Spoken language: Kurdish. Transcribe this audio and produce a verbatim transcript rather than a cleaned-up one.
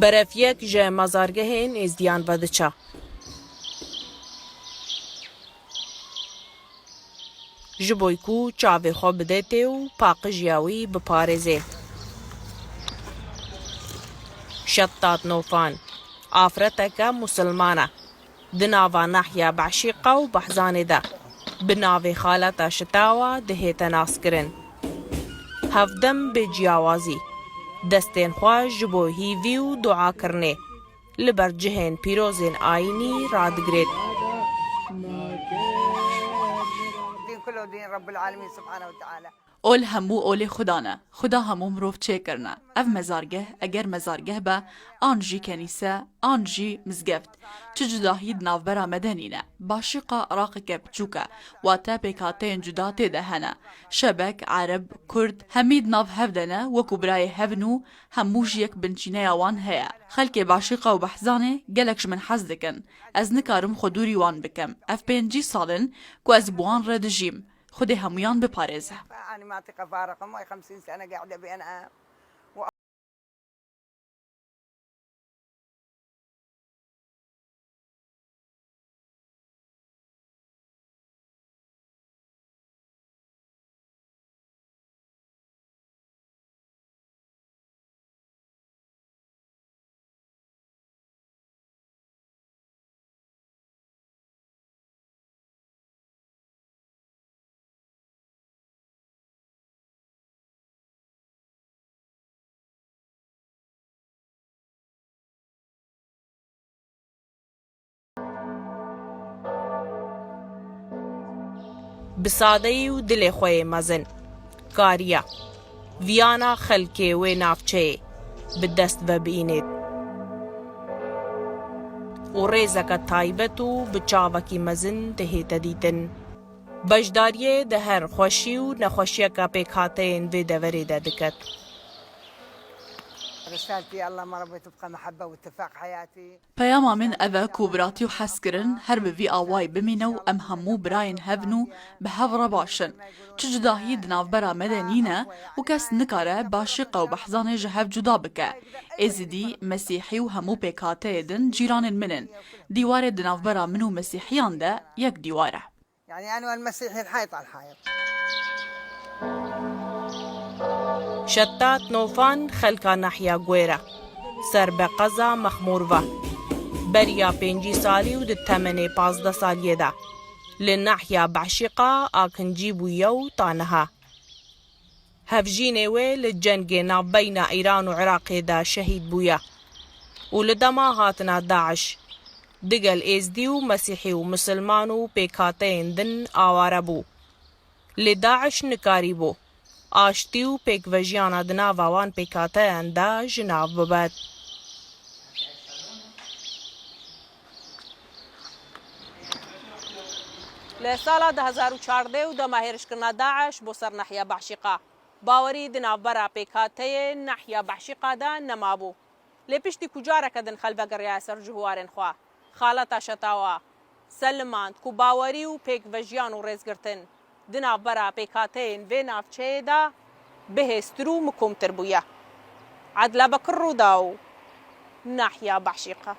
Berefiyek ji mezargehên êzdiyan vediçe. Ji bo ku çavê xwe bide tê û paqijiya wî biparêzê. Şettat Nofan, afreteke musilman e. Di nava nahiya Behşîqa û Behzanê de bi navê Xaleta Şitawa dihête naskirin. Hevdem bê ciyawazî destên xwe ji bo hîvî û duakirinê li ber cihên pîrozên ayînî radigirêt. Din kulo din Rabbul Alemin Subhanahu ve Teala. Ol hemû olê Xudan e. Xuda hemû mirov çêkirine. Ev mezargeh, eger mezargeh be, an jî kenîse, an jî mizgeft, çi cudahî di navbera me de nîne. Başîqa Iraqeke biçûk e, wate pêkhateyên cuda tê de hene. Şebek, Ereb, Kurd, hemî di nav hev de ne, wekû birayê hev in û hemû jî yek binçîneya wan heye. Xelkê Başîqa û Behzanê gelek ji min hez dikin. Ez nikarim xwe dûrî wan bikim. Ev pêncî sal in ku ez bi wan re dijîm. Xwedê hemûyan biparêze. Ani ma tiqe fariqim, ay xemsîn sene qe'de bêne. Bi sadeyî û dilê xwe yê mezin kariya viyana xelkê wê navçeyê bi dest ve biînêt û rêzeke taybet û bi çavekî mezin dihête dîtin. Beşdariyê di her xweşî û nexweşiyeke pêkhateyên vê deverê de diket. رسالتي الله ما ربيت تبقى محبة واتفاق حياتي. Peyama min ev e ku biratî û hezkirin her bi vî awayî bimîne û em hemû birayên hev in û bi hev re baş in. Çi cudahî di navbera me de nîne û kes nikare Başîqa û Behzanê ji hev cuda bike. Êzidî, Mesîhî û hemû pêkhateyê din cîranên min in. Dîwarê di navbera min û Mesîhiyan de yek dîwar e. يعني أنا والمسيحي الحائط على الحائط. Şettat Nofan xelka nahiya Guêr e. Ser be qeza Mexmûr ve. Beriya pêncî salî û di temenê pazdeh saliyê de li nahiya Behşîqa akincî bûye û ta niha. Hevjînê wê li cengê navbeyna Îran û Iraqê de şehîd bûye û li dema hatina DAIŞ digel êzdî û mesîhî û misilman û pêkhateyên din aware bû. Lê DAIŞ nikarîbû aştî û pêkvejiyana di nava wan pêkhateyan de ji nav bibet. Li sala du hezar û çardeh û dema hêrişkirina DAIŞ bo ser nahiya Behşîqa, bawerî di navbera pêkhateyên nahiya Behşîqa de nemabû. Lê piştî ku careke din xelve geriyaye ser cihwarên xwe, Xaleta Şetawa selimand ku bawerî û pêkvejiyan û rêzgirtin di navbera pêkhateyên vê navçeyê de bihêztir û mikomtir bûye. Edla Bekir Rûdaw, nahiya Behşîqa.